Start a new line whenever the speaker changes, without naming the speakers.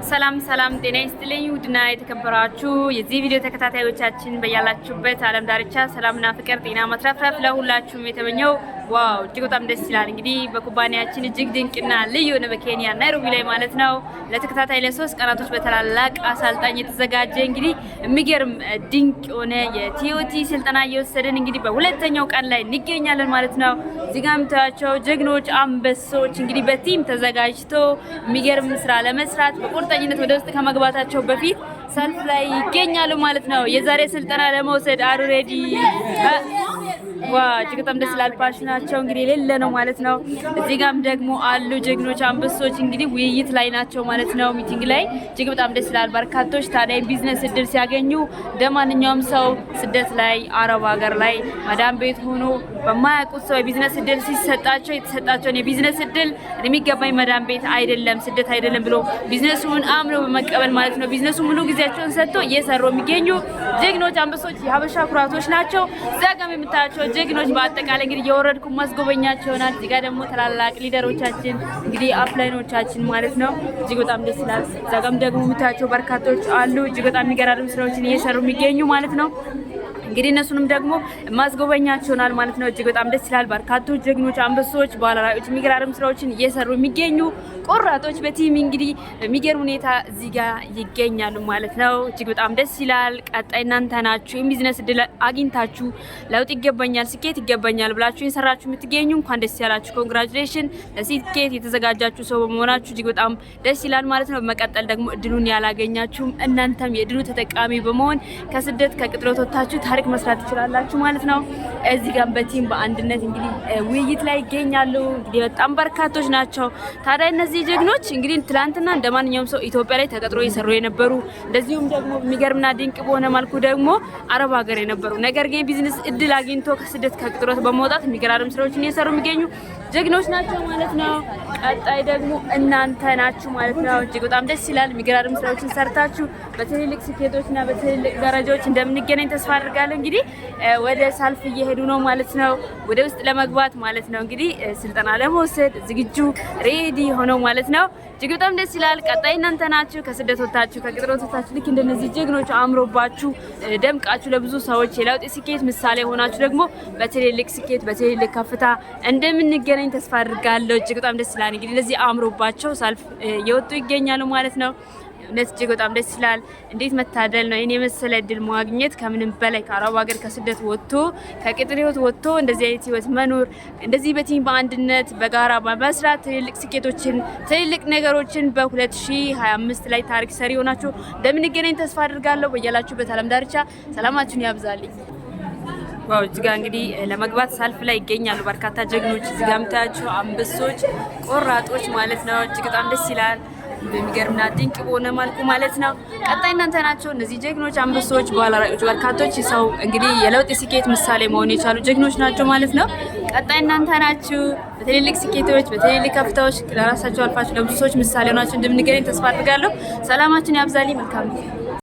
ሰላም ሰላም፣ ጤና ይስጥልኝ ውድና የተከበራችሁ የዚህ ቪዲዮ ተከታታዮቻችን፣ በያላችሁበት ዓለም ዳርቻ ሰላምና ፍቅር፣ ጤና መትረፍረፍ ለሁላችሁም የተመኘው። Wow፣ እጅግ በጣም ደስ ይላል። እንግዲህ በኩባንያችን እጅግ ድንቅና ልዩ የሆነ በኬንያ ናይሮቢ ላይ ማለት ነው ለተከታታይ ለ3 ቀናቶች በታላላቅ አሰልጣኝ የተዘጋጀ እንግዲህ የሚገርም ድንቅ የሆነ የ TOT ስልጠና እየወሰድን እንግዲህ በሁለተኛው ቀን ላይ እንገኛለን ማለት ነው። እዚህ ጋር የምታያቸው ጀግኖች አንበሶች እንግዲህ በ team ተዘጋጅቶ የሚገርም ስራ ለመስራት በቁርጠኝነት ወደ ውስጥ ከመግባታቸው በፊት ሰልፍ ላይ ይገኛሉ ማለት ነው። የዛሬ ስልጠና ለመውሰድ are you ready? Wow፣ እጅግ በጣም ደስ ይላል። Passion ኣቸው እንግዲህ የሌለ ነው ማለት ነው። እዚህ ጋም ደግሞ አሉ ጀግኖች አንበሶች፣ እንግዲህ ውይይት ላይ ናቸው ማለት ነው። Meeting ላይ። እጅግ በጣም ደስ ይላል። በርካቶች ታዲያ ቢዝነስ እድል ሲያገኙ እንደ ማንኛውም ሰው ስደት ላይ፣ አረብ ሀገር ላይ ማዳም ቤት ሆኖ በማያውቁት ሰው የቢዝነስ እድል ሲሰጣቸው የተሰጣቸውን የቢዝነስ እድል የሚገባኝ መዳም ቤት አይደለም፣ ስደት አይደለም ብሎ ቢዝነሱን አምኖ በመቀበል ማለት ነው ቢዝነሱ ሙሉ ጊዜያቸውን ሰጥቶ እየሰሩ የሚገኙ ጀግኖች አንበሶች የሀበሻ ኩራቶች ናቸው። እዛ ጋም የምታያቸው ጀግኖች በአጠቃላይ እንግዲህ እየወረድኩ ማስጎበኛቸው ይሆናል። እዚህ ጋር ደግሞ ታላላቅ leader ኦቻችን፣ እንግዲህ upline ኦቻችን ማለት ነው። እጅግ በጣም ደስ ይላል። እዛ ጋም ደግሞ የምታያቸው በርካቶች አሉ። እጅግ በጣም የሚገራርም ስራዎችን እየሰሩ የሚገኙ ማለት ነው። እንግዲህ እነሱንም ደግሞ ማስጎበኛቸው ይሆናል ማለት ነው። እጅግ በጣም ደስ ይላል። በርካቶች ጀግኖች፣ አንበሶች፣ ባለራዕዮች የሚገራርም ስራዎችን እየሰሩ የሚገኙ ቆራጦች በ team እንግዲህ በሚገርም ሁኔታ እዚህ ጋር ይገኛሉ ማለት ነው። እጅግ በጣም ደስ ይላል። ቀጣይ እናንተ ናችሁ። የቢዝነስ እድል አግኝታችሁ ለውጥ ይገባኛል፣ ስኬት ይገባኛል ብላችሁ የሰራችሁ የምትገኙ እንኳን ደስ ያላችሁ። Congratulation። ለስኬት የተዘጋጃችሁ ሰው በመሆናችሁ እጅግ በጣም ደስ ይላል ማለት ነው። በመቀጠል ደግሞ እድሉን ያላገኛችሁም እናንተም የእድሉ ተጠቃሚ በመሆን ከስደት ከቅጥር ወጥታችሁ ታሪክ መስራት ትችላላችሁ ማለት ነው። እዚህ ጋር በ team በአንድነት እንግዲህ ውይይት ላይ ይገኛሉ። እንግዲህ በጣም በርካቶች ናቸው። ታዲያ እነዚህ ጀግኖች እንግዲህ ትላንትና እንደ ማንኛውም ሰው ኢትዮጵያ ላይ ተቀጥሮ የሰሩ የነበሩ፣ እንደዚሁም ደግሞ የሚገርምና ድንቅ በሆነ መልኩ ደግሞ አረብ ሀገር የነበሩ፣ ነገር ግን የቢዝነስ እድል አግኝቶ ከስደት ከቅጥሮት በመውጣት የሚገራርም ስራዎችን እየሰሩ የሚገኙ ጀግኖች ናቸው ማለት ነው። ቀጣይ ደግሞ እናንተ ናችሁ ማለት ነው። እጅግ በጣም ደስ ይላል። የሚገራርም ስራዎችን ሰርታችሁ በትልልቅ ስኬቶችና በትልልቅ ደረጃዎች እንደምንገናኝ ተስፋ አድርጋለሁ። እንግዲህ ወደ ሰልፍ እየሄዱ ነው ማለት ነው። ወደ ውስጥ ለመግባት ማለት ነው። እንግዲህ ስልጠና ለመውሰድ ዝግጁ ready ሆነው ማለት ነው። እጅግ በጣም ደስ ይላል። ቀጣይ እናንተ ናችሁ። ከስደት ወጥታችሁ፣ ከቅጥር ወጥታችሁ ልክ እንደነዚህ ጀግኖች አምሮባችሁ ደምቃችሁ ለብዙ ሰዎች የለውጥ ስኬት ምሳሌ ሆናችሁ ደግሞ በትልልቅ ስኬት በትልልቅ ከፍታ እንደምንገናኝ ተስፋ አድርጋለሁ። እጅግ በጣም ደስ ይላል። እንግዲህ ለዚህ አምሮባቸው ሰልፍ እየወጡ ይገኛሉ ማለት ነው። እውነት እጅግ በጣም ደስ ይላል። እንዴት መታደል ነው! ይህን የመሰለ እድል ማግኘት፣ ከምንም በላይ ከአረብ ሀገር ከስደት ወጥቶ፣ ከቅጥር ህይወት ወጥቶ እንደዚህ አይነት ህይወት መኖር፣ እንደዚህ በ team በአንድነት በጋራ በመስራት ትልልቅ ስኬቶችን፣ ትልልቅ ነገሮችን በ2025 ላይ ታሪክ ሰሪ ሆናችሁ እንደምንገናኝ ተስፋ አድርጋለሁ። በያላችሁበት ዓለም ዳርቻ ሰላማችሁን ያብዛልኝ። Wow፣ እዚህ ጋር እንግዲህ ለመግባት ሰልፍ ላይ ይገኛሉ በርካታ ጀግኖች። እዚህ ጋር የምታያቸው አንበሶች፣ ቆራጦች ማለት ነው። እጅግ በጣም ደስ ይላል። በሚገርምና ድንቅ በሆነ መልኩ ማለት ነው። ቀጣይ እናንተ ናቸው። እነዚህ ጀግኖች አንበሶች፣ ባለራዕዮች፣ በርካቶች ሰው እንግዲህ የለውጥ ስኬት ምሳሌ መሆን የቻሉ ጀግኖች ናቸው ማለት ነው። ቀጣይ እናንተ ናችሁ። በትልልቅ ስኬቶች፣ በትልልቅ ከፍታዎች ለራሳቸው አልፋችሁ ለብዙ ሰዎች ምሳሌ ሆናችሁ እንደምንገናኝ ተስፋ አድርጋለሁ። ሰላማችሁን ያብዛልኝ። መልካም ጊዜ።